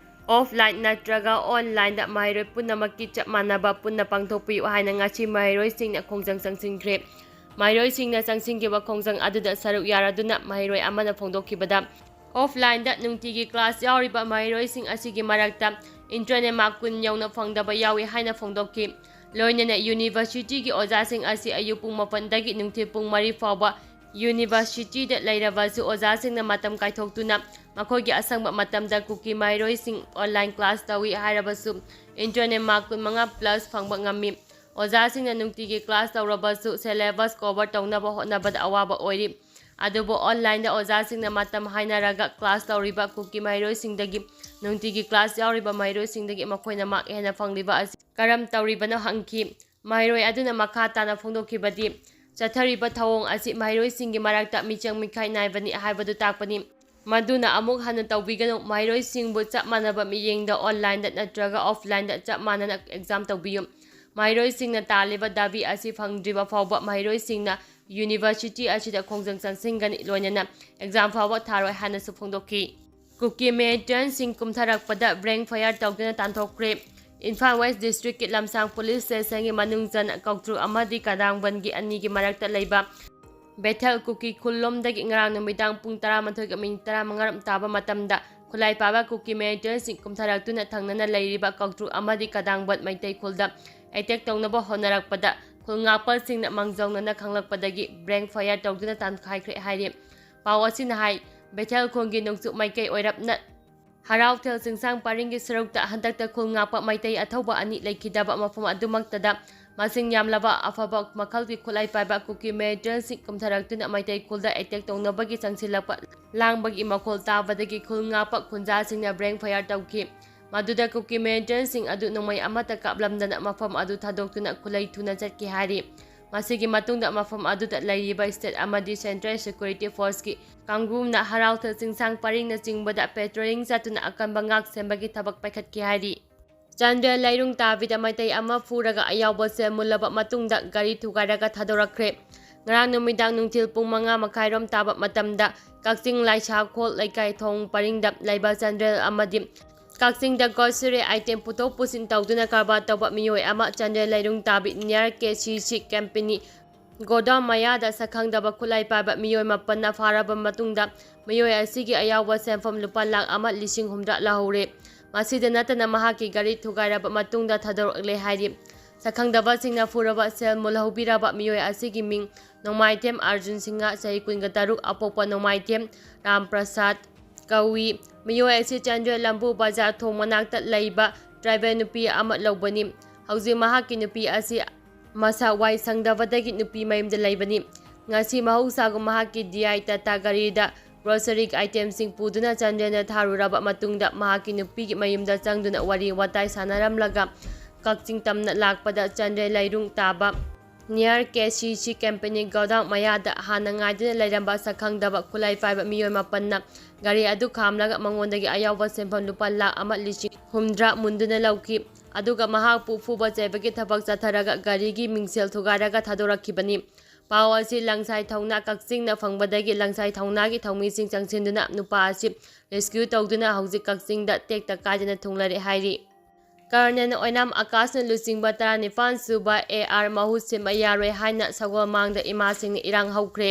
ꯑꯣꯐꯂꯥꯏꯟ ꯅꯠꯇ꯭ꯔꯒ ꯑꯣꯟꯂꯥꯏꯟꯗ ꯃꯍꯩꯔꯣꯏ ꯄꯨꯝꯅꯃꯛꯀꯤ ꯆꯞ ꯃꯥꯟꯅꯕ ꯄꯨꯟꯅ ꯄꯥꯡꯊꯣꯛꯄꯤꯌꯨ ꯍꯥꯏꯅ ꯉꯁꯤ ꯃꯍꯩꯔꯣꯏꯁꯤꯡꯅ ꯈꯣꯡꯖꯪ ꯆꯪꯁꯤꯟꯈ꯭ꯔꯦ꯫ ꯃꯍꯩꯔꯣꯏꯁꯤꯡꯅ ꯆꯪꯁꯤꯟꯈꯤꯕ ꯈꯣꯡꯖꯪ ꯑꯗꯨꯗ ꯁꯔꯨꯛ ꯌꯥꯔꯗꯨꯅ ꯃꯍꯩꯔꯣꯏ ꯑꯃꯅ ꯐꯣꯡꯗꯣꯛꯈꯤꯕꯗ, ꯑꯣꯐꯂꯥꯏꯟꯗ ꯅꯨꯡꯇꯤꯒꯤ ꯀ꯭ꯂꯥꯁ ꯌꯥꯎꯔꯤꯕ ꯃꯍꯩꯔꯣꯏꯁꯤꯡ ꯑꯁꯤꯒꯤ ꯃꯔꯛꯇ ꯏꯟꯇꯔꯅꯦꯠ ꯃꯥꯔꯛ ꯀꯨꯟ ꯌꯧꯅ ꯐꯪꯗꯕ ꯌꯥꯎꯏ ꯍꯥꯏꯅ ꯐꯣꯡꯗꯣꯛꯈꯤ꯫ ꯂꯣꯏꯅꯅ ꯌꯨꯅꯤꯚꯔꯁꯤꯇꯤꯒꯤ ꯑꯣꯖꯥꯁꯤꯡ ꯑꯁꯤ ꯑꯌꯨꯛ ꯄꯨꯡ ꯃꯥꯄꯟꯗꯒꯤ ꯅꯨꯡꯊꯤꯜ ꯄꯨꯡ ꯃꯔꯤ ꯐꯥꯎꯕ ꯌꯨꯅꯤꯚꯔꯁꯤꯇꯤꯗ ꯂꯩꯔꯕꯁꯨ, ꯑꯣꯖꯥꯁꯤꯡꯅ ꯃꯇꯝ ꯀꯥꯏꯊꯣꯛꯇꯨꯅ ꯃꯈꯣꯏꯒꯤ ꯑꯁꯪꯕ ꯃꯇꯝꯗ ꯀꯨꯀꯤ ꯃꯍꯩꯔꯣꯏꯁꯤꯡ ꯑꯣꯟꯂꯥꯏꯟ ꯀ꯭ꯂꯥꯁ ꯇꯧꯏ ꯍꯥꯏꯔꯕꯁꯨ, ꯏꯟꯇꯔꯅꯦꯠ ꯃꯥꯔꯛ ꯀꯨꯟꯃꯉꯥ ꯄ꯭ꯂꯁ ꯐꯪꯕ ꯉꯝꯃꯤ꯫ ꯑꯣꯖꯥꯁꯤꯡꯅ ꯅꯨꯡꯇꯤꯒꯤ ꯀ꯭ꯂꯥꯁ ꯇꯧꯔꯕꯁꯨ, ꯁꯦꯂꯦꯕꯁ ꯀꯣꯚꯔ ꯇꯧꯅꯕ ꯍꯣꯠꯅꯕꯗ ꯑꯋꯥꯕ ꯑꯣꯏꯔꯤ꯫ ꯑꯗꯨꯕꯨ ꯑꯣꯟꯂꯥꯏꯟꯗ ꯑꯣꯖꯥꯁꯤꯡꯅ ꯃꯇꯝ ꯍꯥꯏꯅꯔꯒ ꯀ꯭ꯂꯥꯁ ꯇꯧꯔꯤꯕ ꯀꯨꯀꯤ ꯃꯍꯩꯔꯣꯏꯁꯤꯡꯗꯒꯤ, ꯅꯨꯡꯇꯤꯒꯤ ꯀ꯭ꯂꯥꯁ ꯌꯥꯎꯔꯤꯕ ꯃꯍꯩꯔꯣꯏꯁꯤꯡꯗꯒꯤ ꯃꯈꯣꯏꯅ ꯃꯥꯔꯛ ꯍꯦꯟꯅ ꯐꯪꯂꯤꯕ ꯑꯁꯤ ꯀꯔꯝ ꯇꯧꯔꯤꯕꯅꯣ ꯍꯪꯈꯤ꯫ ꯃꯍꯩꯔꯣꯏ ꯑꯗꯨꯅ ꯃꯈꯥ ꯇꯥꯅ ꯐꯣꯡꯗꯣꯛꯈꯤꯕꯗꯤ, ꯆꯠꯊꯔꯤꯕ ꯊꯧꯑꯣꯡ ꯑꯁꯤ ꯃꯍꯩꯔꯣꯏꯁꯤꯡꯒꯤ ꯃꯔꯛꯇ ꯃꯤꯆꯪ ꯃꯤꯈꯥꯏ ꯅꯥꯏꯕꯅꯤ ꯍꯥꯏꯕꯗꯨ ꯇꯥꯛꯄꯅꯤ꯫ ꯃꯗꯨꯅ ꯑꯃꯨꯛ ꯍꯟꯅ ꯇꯧꯕꯤꯒꯅꯨ꯫ ꯃꯍꯩꯔꯣꯏꯁꯤꯡꯕꯨ ꯆꯞ ꯃꯥꯟꯅꯕ ꯃꯤꯠꯌꯦꯡꯗ ꯑꯣꯟꯂꯥꯏꯟꯗ ꯅꯠꯇ꯭ꯔꯒ ꯑꯣꯐꯂꯥꯏꯟꯗ ꯆꯞ ꯃꯥꯟꯅꯅ ꯑꯦꯛꯖꯥꯝ ꯇꯧꯕꯤꯌꯨ꯫ ꯃꯍꯩꯔꯣꯏꯁꯤꯡꯅ ꯇꯥꯜꯂꯤꯕ ꯗꯥꯕꯤ ꯑꯁꯤ ꯐꯪꯗ꯭ꯔꯤꯕ ꯐꯥꯎꯕ ꯃꯍꯩꯔꯣꯏꯁꯤꯡꯅ ꯌꯨꯅꯤꯚꯔꯁꯤꯇꯤ ꯑꯁꯤꯗ ꯈꯣꯡꯖꯪ ꯆꯪꯁꯤꯟꯒꯅꯤ, ꯂꯣꯏꯅꯅ ꯑꯦꯛꯖꯥꯝ ꯐꯥꯎꯕ ꯊꯥꯔꯣꯏ ꯍꯥꯏꯅꯁꯨ ꯐꯣꯡꯗꯣꯛꯈꯤ꯫ ꯀꯨꯀꯤ ꯃꯤꯂꯤꯇꯦꯟꯠꯁꯤꯡ ꯀꯨꯝꯊꯔꯛꯄꯗ ꯕ꯭ꯂꯦꯡ ꯐꯥꯌꯔ ꯇꯧꯗꯨꯅ ꯇꯥꯟꯊꯣꯛꯈ꯭ꯔꯦ꯫ ꯏꯝꯐꯥꯜ ꯋꯦꯁ ꯗꯤꯁꯇ꯭ꯔꯤꯛꯀꯤ ꯂꯝꯁꯥꯡ ꯄꯨꯂꯤꯁ ꯁ꯭ꯇꯦꯁꯟꯒꯤ ꯃꯅꯨꯡ ꯆꯟꯅ ꯀꯧꯇ꯭ꯔꯨꯛ ꯑꯃꯗꯤ ꯀꯗꯥꯡꯕꯟꯒꯤ ꯑꯅꯤꯒꯤ ꯃꯔꯛꯇ ꯂꯩꯕ ꯕꯦꯊꯦꯜ ꯀꯨꯀꯤ ꯈꯨꯜꯂꯣꯝꯗꯒꯤ ꯉꯔꯥꯡ ꯅꯨꯃꯤꯗꯥꯡ ꯄꯨꯡ ꯇꯔꯥꯃꯥꯊꯣꯏꯒ ꯃꯤꯅꯤꯠ ꯇꯔꯥꯃꯉꯥ ꯔꯣꯝ ꯇꯥꯕ ꯃꯇꯝꯗ ꯈꯨꯠꯂꯥꯏ ꯄꯥꯏꯕ ꯀꯨꯀꯤ ꯃꯤꯂꯤꯇꯦꯟꯠꯁꯤꯡ ꯀꯨꯝꯊꯔꯛꯇꯨꯅ ꯊꯪꯅꯅ ꯂꯩꯔꯤꯕ ꯀꯧꯇ꯭ꯔꯨꯛ ꯑꯃꯗꯤ ꯀꯗꯥꯡꯕꯟ ꯃꯩꯇꯩ ꯈꯨꯜꯗ ꯑꯦꯇꯦꯛ ꯇꯧꯅꯕ ꯍꯣꯠꯅꯔꯛꯄꯗ ꯈꯨꯜ ꯉꯥꯛꯄꯁꯤꯡꯅ ꯃꯥꯡꯖꯧꯅꯅ ꯈꯪꯂꯛꯄꯗꯒꯤ ꯕ꯭ꯂꯦꯡ ꯐꯥꯌꯔ ꯇꯧꯗꯨꯅ ꯇꯥꯟꯈꯥꯏꯈ꯭ꯔꯦ ꯍꯥꯏꯔꯤ꯫ ꯄꯥꯎ ꯑꯁꯤꯅ ꯍꯥꯏ, ꯕꯦꯊꯦꯜ ꯈꯨꯜꯒꯤ ꯅꯣꯡꯆꯨꯞ ꯃꯥꯏꯀꯩ ꯑꯣꯏꯔꯞꯅ ꯍꯔꯥꯎꯊꯦꯜ ꯆꯤꯡꯁꯥꯡ ꯄꯔꯤꯡꯒꯤ ꯁꯔꯨꯛꯇ ꯍꯟꯗꯛꯇ ꯈꯨꯜ ꯉꯥꯛꯄ ꯃꯩꯇꯩ ꯑꯊꯧꯕ ꯑꯅꯤ ꯂꯩꯈꯤꯗꯕ ꯃꯐꯝ ꯑꯗꯨꯃꯛꯇꯗ ꯃꯁꯤꯡ ꯌꯥꯝꯂꯕ ꯑꯐꯕ ꯃꯈꯜꯒꯤ ꯈꯨꯠꯂꯥꯏ ꯄꯥꯏꯕ ꯀꯨꯀꯤ ꯃꯤꯂꯤꯇꯦꯟꯁꯤꯡ ꯀꯨꯝꯊꯔꯛꯇꯨꯅ ꯃꯩꯇꯩ ꯈꯨꯜꯗ ꯑꯦꯇꯦꯛ ꯇꯧꯅꯕꯒꯤ ꯆꯪꯁꯤꯜꯂꯛꯄ ꯂꯥꯡꯕꯒꯤ ꯃꯈꯣꯜ ꯇꯥꯕꯗꯒꯤ ꯈꯨꯜ ꯉꯥꯛꯄ ꯈꯨꯟꯖꯥꯁꯤꯡꯅ ꯕ꯭ꯔꯦꯡ ꯐꯌꯥꯔ ꯇꯧꯈꯤ꯫ ꯃꯗꯨꯗ ꯀꯨꯀꯤ ꯃꯤꯂꯤꯇꯦꯟꯁꯤꯡ ꯑꯗꯨ ꯅꯣꯡꯃꯩ ꯑꯃꯠꯇ ꯀꯥꯞꯂꯝꯗꯅ ꯃꯐꯝ ꯑꯗꯨ ꯊꯥꯗꯣꯛꯇꯨꯅ ꯈꯨꯠꯂꯩ ꯊꯨꯅ ꯆꯠꯈꯤ ꯍꯥꯏꯔꯤ꯫ ꯃꯁꯤꯒꯤ ꯃꯇꯨꯡꯗ ꯃꯐꯝ ꯑꯗꯨꯗ ꯂꯩꯔꯤꯕ ꯁ꯭ꯇꯦꯠ ꯑꯃꯗꯤ ꯁꯦꯟꯇ꯭ꯔꯦꯜ ꯁꯦꯀ꯭ꯌꯨꯔꯤꯇꯤ ꯐꯣꯔꯁꯀꯤ ꯀꯥꯡꯕꯨꯅ ꯍꯔꯥꯎꯊ ꯆꯤꯡꯁꯥꯡ ꯄꯔꯤꯡꯅꯆꯤꯡꯕꯗ ꯄꯦꯇ꯭ꯔꯣꯂꯤꯡ ꯆꯠꯇꯨꯅ ꯑꯀꯟꯕ ꯉꯥꯛ ꯁꯦꯝꯕꯒꯤ ꯊꯕꯛ ꯄꯥꯏꯈꯠꯈꯤ ꯍꯥꯏꯔꯤ꯫ ꯆꯥꯟꯗꯦꯜ ꯂꯩꯔꯨꯡ ꯇꯥꯕꯤꯗ ꯃꯩꯇꯩ ꯑꯃ ꯐꯨꯔꯒ ꯑꯌꯥꯎꯕ ꯁꯦꯜ ꯃꯨꯜꯂꯕ ꯃꯇꯨꯡꯗ ꯒꯥꯔꯤ ꯊꯨꯒꯥꯏꯔꯒ ꯊꯥꯗꯣꯔꯛꯈ꯭ꯔꯦ꯫ ꯉꯔꯥꯡ ꯅꯨꯃꯤꯗꯥꯡ ꯅꯨꯡꯊꯤꯜ ꯄꯨꯡ ꯃꯉꯥ ꯃꯈꯥꯏꯔꯣꯝ ꯇꯥꯕ ꯃꯇꯝꯗ ꯀꯛꯆꯤꯡ ꯂꯥꯏꯁꯥꯈꯣꯜ ꯂꯩꯀꯥꯏ ꯊꯣꯡ ꯄꯔꯤꯡꯗ ꯂꯩꯕ ꯆꯥꯟꯗꯦꯜ ꯑꯃꯗꯤ ꯀꯛꯆꯤꯡꯗ ꯒ꯭ꯔꯣꯁꯔꯤ ꯑꯥꯏꯇꯦꯝ ꯄꯨꯊꯣꯛ ꯄꯨꯁꯤꯟ ꯇꯧꯗꯨꯅ ꯀꯔꯕꯥꯔ ꯇꯧꯕ ꯃꯤꯑꯣꯏ ꯑꯃ ꯆꯥꯟꯗꯦꯜ ꯂꯩꯔꯨꯡ ꯇꯥꯕꯤ ꯅꯤꯌꯔ ꯀꯦ ꯁꯤ ꯁꯤ ꯀꯦꯝꯄꯦꯅꯤ ꯒꯣꯗꯥꯎꯟ ꯃꯌꯥꯗ ꯁꯛꯈꯪꯗꯕ ꯈꯨꯠꯂꯥꯏ ꯄꯥꯏꯕ ꯃꯤꯑꯣꯏ ꯃꯥꯄꯟꯅ ꯐꯥꯔꯕ ꯃꯇꯨꯡꯗ ꯃꯤꯑꯣꯏ ꯑꯁꯤꯒꯤ ꯑꯌꯥꯎꯕ ꯁꯦꯟꯐꯝ ꯂꯨꯄꯥ ꯂꯥꯈ ꯑꯃ ꯂꯤꯁꯤꯡ ꯍꯨꯝꯗ꯭ꯔꯥ ꯂꯧꯍꯧꯔꯦ꯫ ꯃꯁꯤꯗ ꯅꯠꯇꯅ ꯃꯍꯥꯛꯀꯤ ꯒꯥꯔꯤ ꯊꯨꯒꯥꯏꯔꯕ ꯃꯇꯨꯡꯗ ꯊꯥꯗꯣꯔꯛꯂꯦ ꯍꯥꯏꯔꯤ꯫ ꯁꯛꯈꯪꯗꯕꯁꯤꯡꯅ ꯐꯨꯔꯕ ꯁꯦꯜ ꯃꯨꯜꯍꯧꯕꯤꯔꯕ ꯃꯤꯑꯣꯏ ꯑꯁꯤꯒꯤ ꯃꯤꯡ ꯅꯣꯡꯃꯥꯏꯊꯦꯝ ꯑꯥꯔꯖꯨꯟ ꯁꯤꯡꯍ, ꯆꯍꯤ ꯀꯨꯟꯒ ꯇꯔꯨꯛ, ꯑꯄꯣꯛꯄ ꯅꯣꯡꯃꯥꯏꯊꯦꯝ ꯔꯥꯝ ꯄ꯭ꯔꯁꯥꯗ ꯀꯧꯏ꯫ ꯃꯤꯑꯣꯏ ꯑꯁꯤ ꯆꯥꯟꯗꯦꯜ ꯂꯝꯕꯨ ꯕꯖꯥꯔ ꯊꯣꯡ ꯃꯅꯥꯛꯇ ꯂꯩꯕ ꯇ꯭ꯔꯥꯏꯕꯦꯜ ꯅꯨꯄꯤ ꯑꯃ ꯂꯧꯕꯅꯤ꯫ ꯍꯧꯖꯤꯛ ꯃꯍꯥꯛꯀꯤ ꯅꯨꯄꯤ ꯑꯁꯤ ꯃꯁꯥ ꯋꯥꯏ ꯁꯪꯗꯕꯗꯒꯤ ꯅꯨꯄꯤ ꯃꯌꯨꯝꯗ ꯂꯩꯕꯅꯤ꯫ ꯉꯁꯤ ꯃꯍꯧꯁꯥꯒꯨꯝ ꯃꯍꯥꯛꯀꯤ ꯗꯤ ꯑꯥꯏ ꯇꯥꯇꯥ ꯒꯥꯔꯤꯗ ꯒ꯭ꯔꯣꯁꯔꯤꯒꯤ ꯑꯥꯏꯇꯦꯝꯁꯤꯡ ꯄꯨꯗꯨꯅ ꯆꯥꯟꯗꯦꯜꯗ ꯊꯥꯔꯨꯔꯕ ꯃꯇꯨꯡꯗ ꯃꯍꯥꯛꯀꯤ ꯅꯨꯄꯤꯒꯤ ꯃꯌꯨꯝꯗ ꯆꯪꯗꯨꯅ ꯋꯥꯔꯤ ꯋꯥꯇꯥꯏ ꯁꯥꯟꯅꯔꯝꯂꯒ ꯀꯛꯆꯤꯡ ꯇꯝꯅ ꯂꯥꯛꯄꯗ ꯆꯥꯟꯗꯦꯜ ꯂꯩꯔꯨꯡ ꯇꯥꯕ ꯅꯤꯌꯔ ꯀꯦ ꯁꯤ ꯁꯤ ꯀꯦꯝꯄꯦꯅꯤ ꯒꯣꯗꯥꯎꯟ ꯃꯌꯥꯗ ꯍꯥꯟꯅ ꯉꯥꯏꯗꯨꯅ ꯂꯩꯔꯝꯕ ꯁꯛꯈꯪꯗꯕ ꯈꯨꯠꯂꯥꯏ ꯄꯥꯏꯕ ꯃꯤꯑꯣꯏ ꯃꯥꯄꯟꯅ ꯒꯥꯔꯤ ꯑꯗꯨ ꯈꯥꯝꯂꯒ ꯃꯉꯣꯟꯗꯒꯤ ꯑꯌꯥꯎꯕ ꯁꯦꯟꯐꯝ ꯂꯨꯄꯥ ꯂꯥꯈ ꯑꯃ ꯂꯤꯁꯤꯡ ꯍꯨꯝꯗ꯭ꯔꯥ ꯃꯨꯟꯗꯨꯅ ꯂꯧꯈꯤ꯫ ꯑꯗꯨꯒ ꯃꯍꯥꯛꯄꯨ ꯐꯨꯕ ꯆꯩꯕꯒꯤ ꯊꯕꯛ ꯆꯠꯊꯔꯒ ꯒꯥꯔꯤꯒꯤ ꯃꯤꯡꯁꯦꯜ ꯊꯨꯒꯥꯏꯔꯒ ꯊꯥꯗꯣꯔꯛꯈꯤꯕꯅꯤ꯫ ꯄꯥꯎ ꯑꯁꯤ ꯂꯪꯁꯥꯏ ꯊꯧꯅꯥ ꯀꯛꯆꯤꯡꯅ ꯐꯪꯕꯗꯒꯤ ꯂꯪꯁꯥꯏ ꯊꯧꯅꯥꯒꯤ ꯊꯧꯃꯤꯁꯤꯡ ꯆꯪꯁꯤꯟꯗꯨꯅ ꯅꯨꯄꯥ ꯑꯁꯤ ꯔꯦꯁꯀ꯭ꯌꯨ ꯇꯧꯗꯨꯅ ꯍꯧꯖꯤꯛ ꯀꯛꯆꯤꯡꯗ ꯇꯦꯛꯇ ꯀꯥꯏꯗꯅ ꯊꯨꯡꯂꯔꯦ ꯍꯥꯏꯔꯤ꯫ ꯀꯔꯅꯦꯜ ꯑꯣꯏꯅꯥꯝ ꯑꯀꯥꯁꯅ ꯂꯨꯆꯤꯡꯕ ꯇꯔꯥꯅꯤꯄꯥꯟ ꯁꯨꯕ ꯑꯦ ꯑꯥꯔ ꯃꯍꯨꯠ ꯁꯤꯟꯕ ꯌꯥꯔꯣꯏ ꯍꯥꯏꯅ ꯁꯒꯣꯜꯃꯥꯡꯗ ꯏꯃꯥꯁꯤꯡꯅ ꯏꯔꯥꯡ ꯍꯧꯈ꯭ꯔꯦ꯫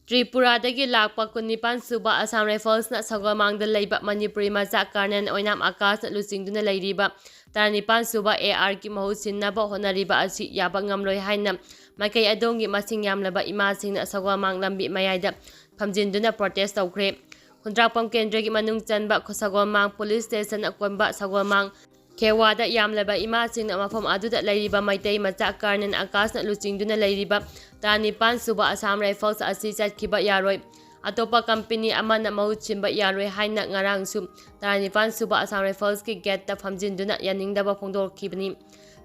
ꯇ꯭ꯔꯤꯄꯨꯔꯥꯗꯒꯤ ꯂꯥꯛꯄ ꯀꯨꯟꯅꯤꯄꯥꯟ ꯁꯨꯕ ꯑꯁꯥꯝ ꯔꯥꯏꯐꯜꯁꯅ ꯁꯒꯣꯜꯃꯥꯡꯗ ꯂꯩꯕ ꯃꯅꯤꯄꯨꯔꯤ ꯃꯆꯥ ꯀꯔꯅꯦꯜ ꯑꯣꯏꯅꯥꯝ ꯑꯀꯥꯁꯅ ꯂꯨꯆꯤꯡꯗꯨꯅ ꯂꯩꯔꯤꯕ ꯇꯔꯥꯅꯤꯄꯥꯟ ꯁꯨꯕ ꯑꯦ ꯑꯥꯔꯒꯤ ꯃꯍꯨꯠ ꯁꯤꯟꯅꯕ ꯍꯣꯠꯅꯔꯤꯕ ꯑꯁꯤ ꯌꯥꯕ ꯉꯝꯂꯣꯏ ꯍꯥꯏꯅ ꯃꯥꯏꯀꯩ ꯑꯗꯣꯝꯒꯤ ꯃꯁꯤꯡ ꯌꯥꯝꯂꯕ ꯏꯃꯥꯁꯤꯡꯅ ꯁꯒꯣꯜꯃꯥꯡ ꯂꯝꯕꯤ ꯃꯌꯥꯏꯗ ꯐꯝꯖꯤꯟꯗꯨꯅ ꯄ꯭ꯔꯣꯇꯦꯁ ꯇꯧꯈ꯭ꯔꯦ꯫ ꯈꯨꯟꯗ꯭ꯔꯥꯛꯄꯝ ꯀꯦꯟꯗ꯭ꯔꯒꯤ ꯃꯅꯨꯡ ꯆꯟꯕ ꯁꯒꯣꯜꯃꯥꯡ ꯄꯨꯂꯤꯁ ꯁ꯭ꯇꯦꯁꯟ ꯑꯀꯣꯟꯕ ꯁꯒꯣꯜꯃꯥꯡ ꯈꯦꯋꯥꯗ ꯌꯥꯝꯂꯕ ꯏꯃꯥꯁꯤꯡꯅ ꯃꯐꯝ ꯑꯗꯨꯗ ꯂꯩꯔꯤꯕ ꯃꯩꯇꯩ ꯃꯆꯥ ꯀꯔꯅꯦꯜ ꯑꯀꯥꯁꯅ ꯂꯨꯆꯤꯡꯗꯨꯅ ꯂꯩꯔꯤꯕ ꯇꯔꯥꯅꯤꯄꯥꯟ ꯁꯨꯕ ꯑꯁꯥꯝ ꯔꯥꯏꯐꯜꯁ ꯑꯁꯤ ꯆꯠꯈꯤꯕ ꯌꯥꯔꯣꯏ꯫ ꯑꯇꯣꯞꯄ ꯀꯝꯄꯦꯅꯤ ꯑꯃꯅ ꯃꯍꯨꯠ ꯁꯤꯟꯕ ꯌꯥꯔꯣꯏ ꯍꯥꯏꯅ ꯉꯔꯥꯡꯁꯨ ꯇꯔꯥꯅꯤꯄꯥꯟ ꯁꯨꯕ ꯑꯁꯥꯝ ꯔꯥꯏꯐꯜꯁꯀꯤ ꯒꯦꯠꯇ ꯐꯝꯖꯤꯟꯗꯨꯅ ꯌꯥꯅꯤꯡꯗꯕ ꯐꯣꯡꯗꯣꯛꯈꯤꯕꯅꯤ꯫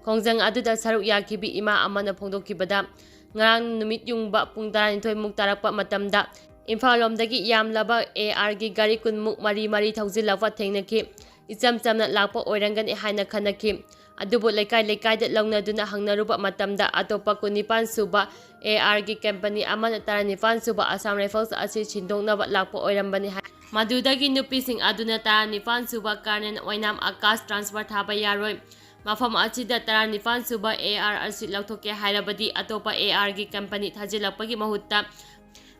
ꯈꯣꯡꯖꯪ ꯑꯗꯨꯗ ꯁꯔꯨꯛ ꯌꯥꯈꯤꯕꯤ ꯏꯃꯥ ꯑꯃꯅ ꯐꯣꯡꯗꯣꯛꯈꯤꯕꯗ, ꯉꯔꯥꯡ ꯅꯨꯃꯤꯠ ꯌꯨꯡꯕ ꯄꯨꯡ ꯇꯔꯥꯅꯤꯊꯣꯏ ꯃꯨꯛ ꯇꯥꯔꯛꯄ ꯃꯇꯝꯗ ꯏꯝꯐꯥꯜ ꯂꯣꯝꯗꯒꯤ ꯌꯥꯝꯂꯕ ꯑꯦ ꯑꯥꯔꯒꯤ ꯒꯥꯔꯤ ꯀꯨꯟ ꯃꯨꯛ ꯃꯔꯤ ꯃꯔꯤ ꯊꯧꯖꯤꯜꯂꯛꯄ ꯊꯦꯡꯅꯈꯤ꯫ ꯏꯆꯝ ꯆꯝꯅ ꯂꯥꯛꯄ ꯑꯣꯏꯔꯝꯒꯅꯤ ꯍꯥꯏꯅ ꯈꯟꯅꯈꯤ꯫ ꯑꯗꯨꯕꯨ ꯂꯩꯀꯥꯏ ꯂꯩꯀꯥꯏꯗ ꯂꯧꯅꯗꯨꯅ ꯍꯪꯅꯔꯨꯕ ꯃꯇꯝꯗ ꯑꯇꯣꯞꯄ ꯀꯨꯟꯅꯤꯄꯥꯟ ꯁꯨꯕ ꯑꯦ ꯑꯥꯔꯒꯤ ꯀꯝꯄꯦꯅꯤ ꯑꯃꯅ ꯇꯔꯥꯅꯤꯄꯥꯟ ꯁꯨꯕ ꯑꯁꯥꯝ ꯔꯥꯏꯐꯜꯁ ꯑꯁꯤ ꯁꯤꯟꯗꯣꯛꯅꯕ ꯂꯥꯛꯄ ꯑꯣꯏꯔꯝꯕꯅꯤ ꯍꯥꯏ꯫ ꯃꯗꯨꯗꯒꯤ ꯅꯨꯄꯤꯁꯤꯡ ꯑꯗꯨꯅ ꯇꯔꯥꯅꯤꯄꯥꯟ ꯁꯨꯕ ꯀꯔꯅꯦꯜ ꯑꯣꯏꯅꯥꯝ ꯑꯀꯥꯁ ꯇ꯭ꯔꯥꯟꯁꯐꯔ ꯊꯥꯕ ꯌꯥꯔꯣꯏ꯫ ꯃꯐꯝ ꯑꯁꯤꯗ ꯇꯔꯥꯅꯤꯄꯥꯟ ꯁꯨꯕ ꯑꯦ ꯑꯥꯔ ꯑꯁꯤ ꯂꯧꯊꯣꯛꯀꯦ ꯍꯥꯏꯔꯕꯗꯤ ꯑꯇꯣꯞꯄ ꯑꯦ ꯑꯥꯔꯒꯤ ꯀꯝꯄꯦꯅꯤ ꯊꯥꯖꯤꯜꯂꯛꯄꯒꯤ ꯃꯍꯨꯠꯇ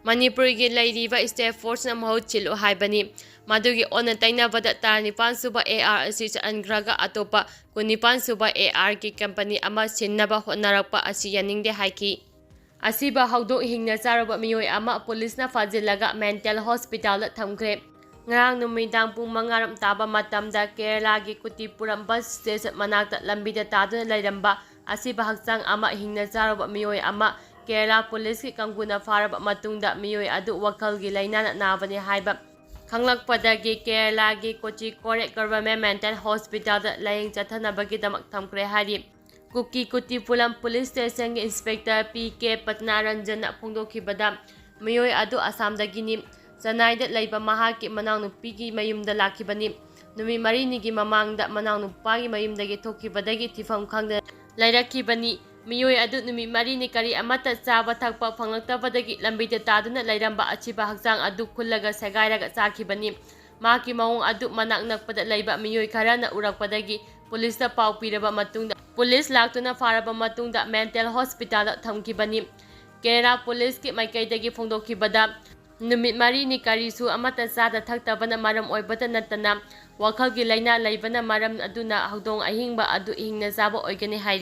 ꯃꯅꯤꯄꯨꯔꯒꯤ ꯂꯩꯔꯤꯕ ꯁ꯭ꯇꯦꯠ ꯐꯣꯔꯁꯅ ꯃꯍꯨꯠ ꯁꯤꯜꯂꯨ ꯍꯥꯏꯕꯅꯤ꯫ ꯃꯗꯨꯒꯤ ꯑꯣꯟꯅ ꯇꯩꯅꯕꯗ ꯇꯔꯥꯅꯤꯄꯥꯟ ꯁꯨꯕ ꯑꯦ ꯑꯥꯔ ꯑꯁꯤ ꯆꯠꯍꯟꯈ꯭ꯔꯒ ꯑꯇꯣꯞꯄ ꯀꯨꯟꯅꯤꯄꯥꯟ ꯁꯨꯕ ꯑꯦ ꯑꯥꯔꯒꯤ ꯀꯝꯄꯦꯅꯤ ꯑꯃ ꯁꯤꯟꯅꯕ ꯍꯣꯠꯅꯔꯛꯄ ꯑꯁꯤ ꯌꯥꯅꯤꯡꯗꯦ ꯍꯥꯏꯈꯤ꯫ ꯑꯁꯤꯕ ꯍꯧꯗꯣꯡ ꯍꯤꯡꯅ ꯆꯥꯔꯨꯕ ꯃꯤꯑꯣꯏ ꯑꯃ ꯄꯨꯂꯤꯁꯅ ꯐꯥꯖꯤꯜꯂꯒ ꯃꯦꯟꯇꯦꯜ ꯍꯣꯁꯄꯤꯇꯥꯜꯗ ꯊꯝꯈ꯭ꯔꯦ꯫ ꯉꯔꯥꯡ ꯅꯨꯃꯤꯗꯥꯡ ꯄꯨꯡ ꯃꯉꯥꯔꯣꯝ ꯇꯥꯕ ꯃꯇꯝꯗ ꯀꯦꯔꯂꯥꯒꯤ ꯀꯨꯇꯤꯄꯨꯔꯝ ꯕꯁ ꯁ꯭ꯇꯦꯁꯟ ꯃꯅꯥꯛꯇ ꯂꯝꯕꯤꯗ ꯇꯥꯗꯨꯅ ꯂꯩꯔꯝꯕ ꯑꯁꯤꯕ ꯍꯛꯆꯥꯡ ꯑꯃ ꯍꯤꯡꯅ ꯆꯥꯔꯨꯕ ꯃꯤꯑꯣꯏ ꯑꯃ ꯀꯦꯔꯂꯥ ꯄꯨꯂꯤꯁꯀꯤ ꯀꯥꯡꯕꯨꯅ ꯐꯥꯔꯕ ꯃꯇꯨꯡꯗ ꯃꯤꯑꯣꯏ ꯑꯗꯨ ꯋꯥꯈꯜꯒꯤ ꯂꯥꯏꯅꯥꯅ ꯅꯥꯕꯅꯤ ꯍꯥꯏꯕ ꯈꯪꯂꯛꯄꯗꯒꯤ ꯀꯦꯔꯂꯥꯒꯤ ꯀꯣꯆꯤꯀꯣꯔꯦ ꯒꯚꯔꯟꯃꯦꯟꯠ ꯃꯦꯟꯇꯦꯜ ꯍꯣꯁꯄꯤꯇꯥꯜꯗ ꯂꯥꯌꯦꯡ ꯆꯠꯊꯅꯕꯒꯤꯗꯃꯛ ꯊꯝꯈ꯭ꯔꯦ ꯍꯥꯏꯔꯤ꯫ ꯀꯨꯀꯤ ꯀꯨꯇꯤꯄꯨꯂꯝ ꯄꯨꯂꯤꯁ ꯁ꯭ꯇꯦꯁꯟꯒꯤ ꯏꯟꯁꯄꯦꯛꯇꯔ ꯄꯤ ꯀꯦ ꯄꯠꯅꯥꯔꯟꯖꯟꯅ ꯐꯣꯡꯗꯣꯛꯈꯤꯕꯗ, ꯃꯤꯑꯣꯏ ꯑꯗꯨ ꯑꯁꯥꯝꯗꯒꯤꯅꯤ꯫ ꯆꯦꯟꯅꯥꯏꯗ ꯂꯩꯕ ꯃꯍꯥꯛꯀꯤ ꯃꯅꯥꯎꯅꯨꯄꯤꯒꯤ ꯃꯌꯨꯝꯗ ꯂꯥꯛꯈꯤꯕꯅꯤ꯫ ꯅꯨꯃꯤꯠ ꯃꯔꯤꯅꯤꯒꯤ ꯃꯃꯥꯡꯗ ꯃꯅꯥꯎꯅꯨꯄꯥꯒꯤ ꯃꯌꯨꯝꯗꯒꯤ ꯊꯣꯛꯈꯤꯕꯗꯒꯤ ꯊꯤꯐꯝ ꯈꯪꯗꯅ ꯂꯩꯔꯛꯈꯤꯕꯅꯤ꯫ ꯃꯤꯑꯣꯏ ꯑꯗꯨ ꯅꯨꯃꯤꯠ ꯃꯔꯤꯅꯤ ꯀꯔꯤ ꯑꯃꯠꯇ ꯆꯥꯕ ꯊꯛꯄ ꯐꯪꯂꯛꯇꯕꯗꯒꯤ ꯂꯝꯕꯤꯗ ꯇꯥꯗꯨꯅ ꯂꯩꯔꯝꯕ ꯑꯁꯤꯕ ꯍꯛꯆꯥꯡ ꯑꯗꯨ ꯈꯨꯜꯂꯒ ꯁꯦꯒꯥꯏꯔꯒ ꯆꯥꯈꯤꯕꯅꯤ꯫ ꯃꯍꯥꯛꯀꯤ ꯃꯑꯣꯡ ꯑꯗꯨ ꯃꯅꯥꯛ ꯅꯛꯄꯗ ꯂꯩꯕ ꯃꯤꯑꯣꯏ ꯈꯔꯅ ꯎꯔꯛꯄꯗꯒꯤ ꯄꯨꯂꯤꯁꯇ ꯄꯥꯎ ꯄꯤꯔꯕ ꯃꯇꯨꯡꯗ, ꯄꯨꯂꯤꯁ ꯂꯥꯛꯇꯨꯅ ꯐꯥꯔꯕ ꯃꯇꯨꯡꯗ ꯃꯦꯟꯇꯦꯜ ꯍꯣꯁꯄꯤꯇꯥꯜꯗ ꯊꯝꯈꯤꯕꯅꯤ꯫ ꯀꯦꯔꯂꯥ ꯄꯨꯂꯤꯁꯀꯤ ꯃꯥꯏꯀꯩꯗꯒꯤ ꯐꯣꯡꯗꯣꯛꯈꯤꯕꯗ, ꯅꯨꯃꯤꯠ ꯃꯔꯤꯅꯤ ꯀꯔꯤꯁꯨ ꯑꯃꯠꯇ ꯆꯥꯗ ꯊꯛꯇꯕꯅ ꯃꯔꯝ ꯑꯣꯏꯕꯇ ꯅꯠꯇꯅ, ꯋꯥꯈꯜꯒꯤ ꯂꯥꯏꯅꯥ ꯂꯩꯕꯅ ꯃꯔꯝ ꯑꯗꯨꯅ ꯍꯧꯗꯣꯡ ꯑꯍꯤꯡꯕ ꯑꯗꯨ ꯍꯤꯡꯅ ꯆꯥꯕ ꯑꯣꯏꯒꯅꯤ ꯍꯥꯏꯔꯤ꯫